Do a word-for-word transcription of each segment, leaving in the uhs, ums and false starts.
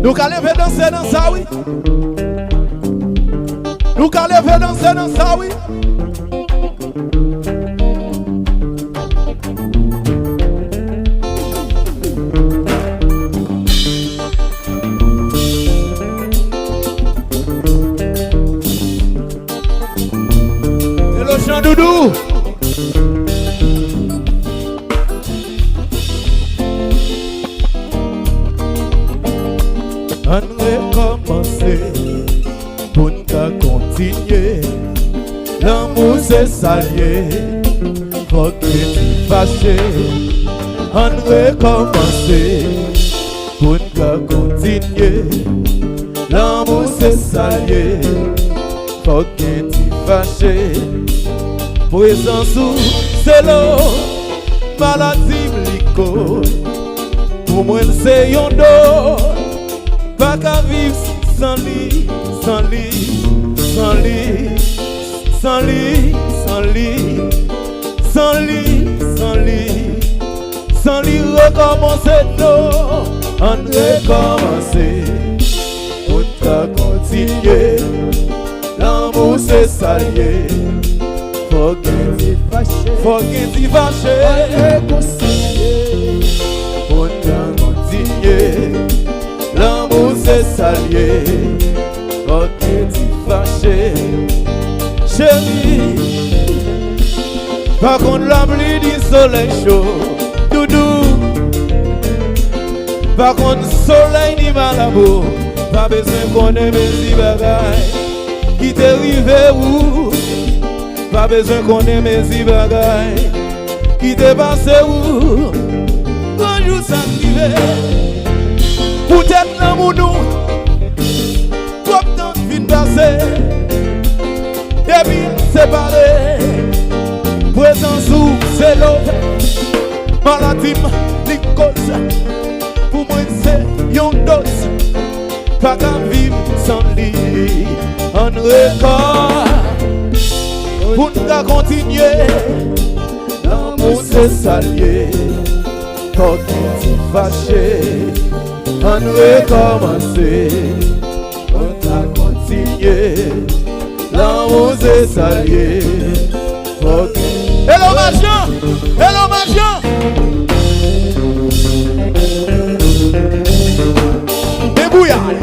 Nou ka leve danse nan sa, wi. Nou ka leve danse nan sa, wi. Hello, Jean Doudou. Ann rekòmanse pou n ka kontinye. Lanmou se sa l ye, fòk gen ti fache. Ann rekòmanse pou n ka kontinye. Lanmou se sa l ye, fòk gen ti fache. Prezans ou se lo, maladi m li koz. Pou mwen l se yon do, pa ka viv san li, san li, san li, san li, san li, san li, san li, san li rekòmanse non. Ann rekòmanse pou n ka kontinye. Lanmou se sa l ye. Fòk gen ti fache. Fòk gen ti fache. Ann rekonsiliye. Pou n ka kontinye. Lanmou se sa l ye. Fòk gen ti fache. Cheri, pa konn lapli ni solèy cho. Doudou, pa konn solèy ni malabo. Pa bezwen konnen mezi bagay ki te rive ou. Pa bezwen konnen mezi bagay ki te pase ou. Gran jou sa k rive. Poutèt lanmou nou, twòp tan fin pase. Depi n separe, prezans ou se love. Maladi m li koz. Pou mwen se yon doz. Pa ka viv san li. Ann rekò pou n ka kontinye. Lanmou se sa l ye. Fòk gen ti fache. Ann rekòmanse. Pou n ka kontinye. Lanmou se sa l ye. Fòk. Hello, Majan! Hello, Majan! Debouyay!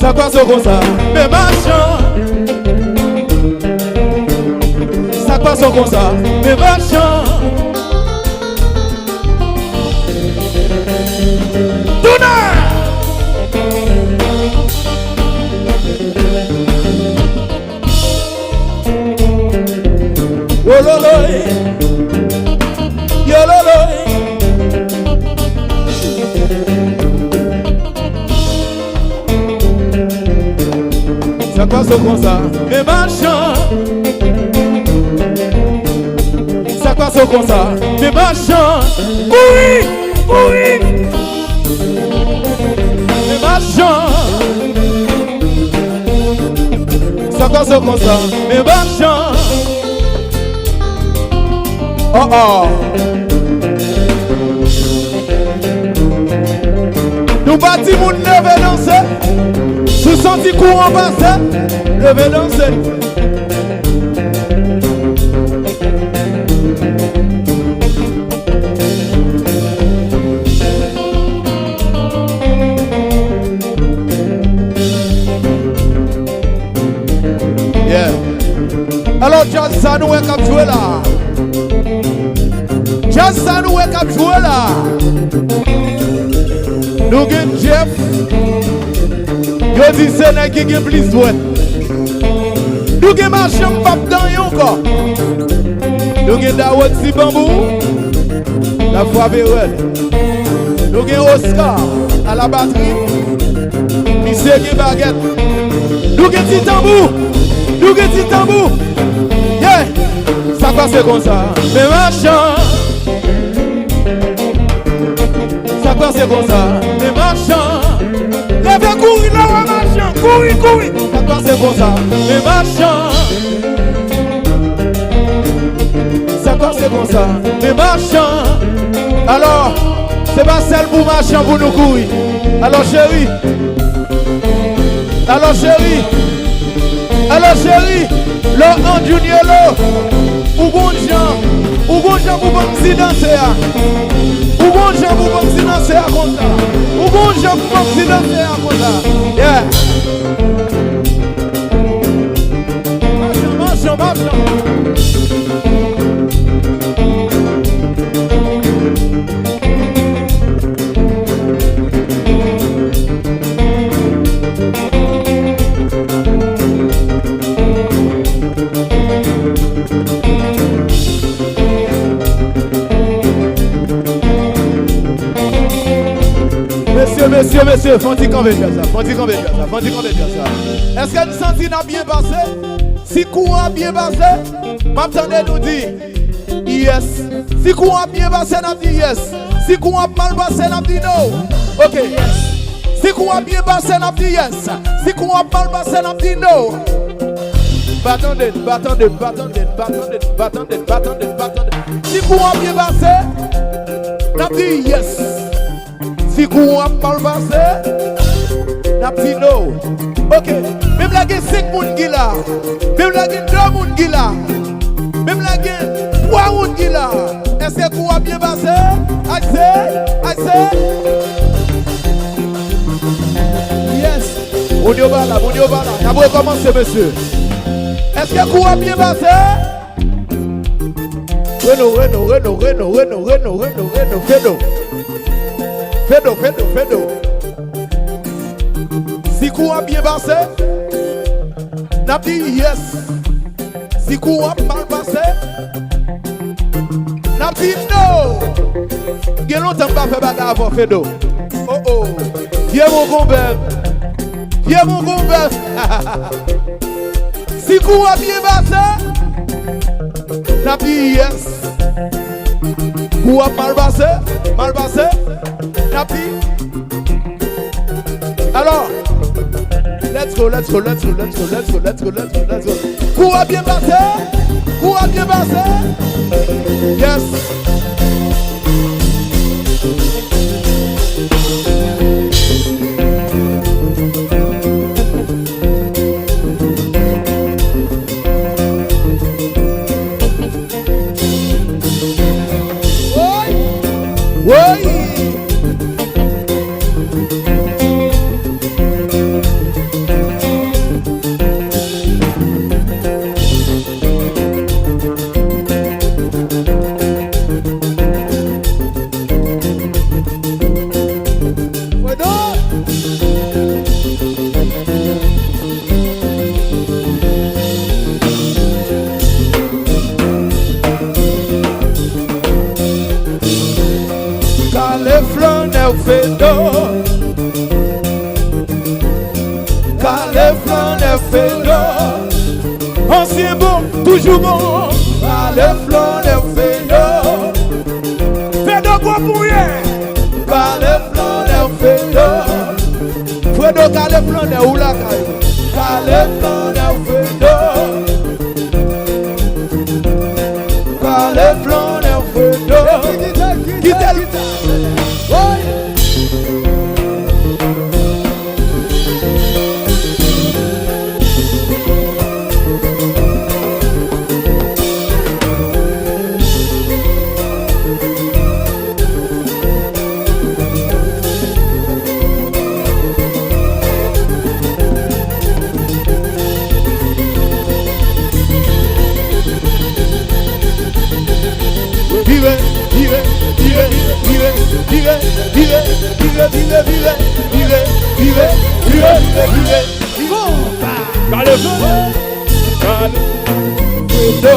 Sa k pase w konsa, men machan. Sa k pase w konsa, men machan. Tounen! Wololoy, yololoy. Sa k pase w konsa, men machan. Sa k pase w konsa, men machan. Kouri, kouri. Men machan. Sa k pase w konsa, men machan. Oh, oh. Nou pa timoun leve danse. Si kouran pase, leve danse. Yeah. Alò, djaz sa nou wè k ap jwe la. Djaz sa nou wè k ap jwe la. Nou gen Jeff. Yo di se nèg ki gen plis dwèt. Nou gen Machann, m p ap tanyen ankò. Nou gen Dawod ti banbou. L ap frape rèd. Nou gen Oscar a la batri. Misye gen bagèt. Nou gen ti tanbou. Nou gen ti tanbou. Yeah. Sa k pase konsa? Men Machann. Sa k pase konsa? Men Machann. Leve kouri lè w wè Machann. Kouri, kouri. Sa k pase konsa? Men Machann. Sa k pase konsa? Men Machann. Alò, se pa sèl pou Machann pou nou kouri. Alò, cheri. Alò, cheri. Alò, cheri. Lò an Junior lo. Ou gon jan. Ou gon jan pou banm ti danse a. Ou gon jan pou banm ti danse a konsa. Ou gon jan pou banm ti danse a konsa. Yeah. Machann, machann, machann. Mesye, mesye, mesye, fò n ti kanpe djaz la, fò n ti kanpe djaz la, fò n ti kanpe djaz la. Èske n santi n ap byen pase? Si kouran ap byen pase, m ap tande nou di yes. Si kouran ap byen pase, n ap di yes. Si kouran ap mal pase, n ap di no. Ok. Si kouran ap byen pase, n ap di yes. Si kouran ap mal pase, n ap di no. Pa tande, pa tande, pa tande, pa tande, pa tande, pa tande, pa tande. Si kouran ap byen pase, n ap di yes. Si kouran ap mal pase, n ap di no. Ok, menm lè gen senk moun ki la, menm lè gen de moun ki la, menm lè gen twa moun ki la, èske kouran ap byen pase? Ayise, ayise. Yes. Moun yo pa la, moun yo pa la. N ap rekòmanse, mesye. Èske kouran ap byen pase? Reno, Reno, Reno, Reno, Reno, Reno, Reno, Reno, Fedo. Fedo, Fedo, Fedo. Si kouran ap byen pase, n ap di yes. Si kouran ap mal pase, n ap di no. Gen lontan m pa fè bagay avè w, Fedo. Oh, oh. Vye bon konbèt. Vye bon konbèt. Si kouran ap byen pase, n ap di yes. Kouran ap mal pase, mal pase, n ap di. Alò, let's go, let's go, let's go. Kouran ap byen pase, kouran ap byen pase. Yes. Woy! Kale flannè Fedo. Kale flannè Fedo. Ansyen bon, toujou bon. Kale flannè Fedo. Fedo gwo pou ye. Kale flannè Fedo. Fredo, kale flannè ou lakay. Kale flannè Fredo. Kale flannè Fredo. Kite l. Woy. Kale Fredo. Kale Fredo.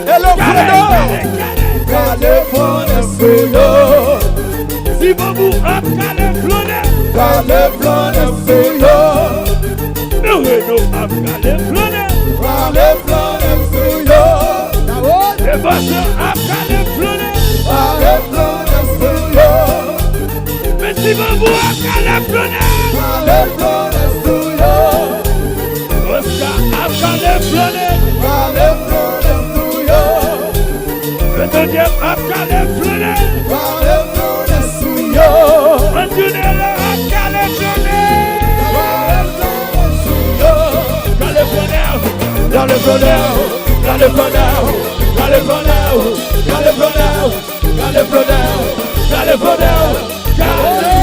Hello, Fredo. Kale Fredo. Si Banbou ap kale flannè. Kale flannè sou yo. Fredo ap kale flannè. Kale flannè sou yo. Evanjil ap kale flannè. Kale flannè sou yo. Mesi Banbou ap kale flannè. Kale flannè sou yo. Oscar ap kale flannè. Kale flannè sou yo. Etanyèl ap kale flannè. Kale flannè sou yo. Antonella ap kale flannè. Kale flannè sou yo. Kale flannè. Kale flannè. Kale flannè. Kale flannè. Kale flannè. Kale flannè, kale flannè, kale.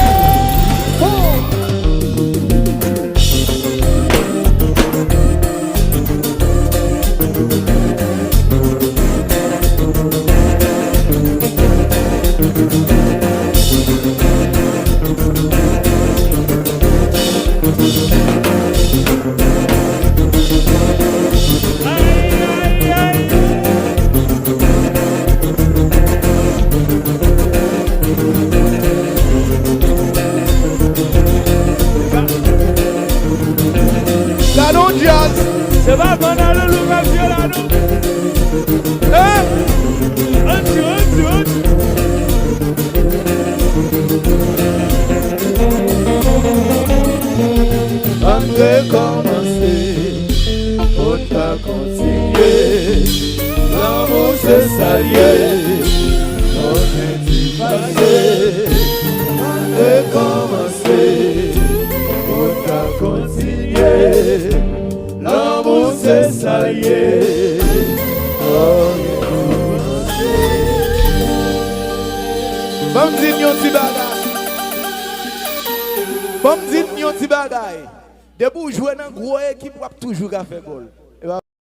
Gade yon djaz. Se pa Van Aloulou k ap jwe la, non. Hein? Anti, anti, anti. Ann rekòmanse, pou n ka kontinye. Lanmou se sa l ye. Konnen di pase. Ann rekòmanse, pou n ka kontinye. Lanmou se sa l ye. Konnen di pase. Ban m di n yon ti bagay. Ban m di n yon ti bagay. Depi w jwe nan gwo ekip, w ap toujou ka fè gòl.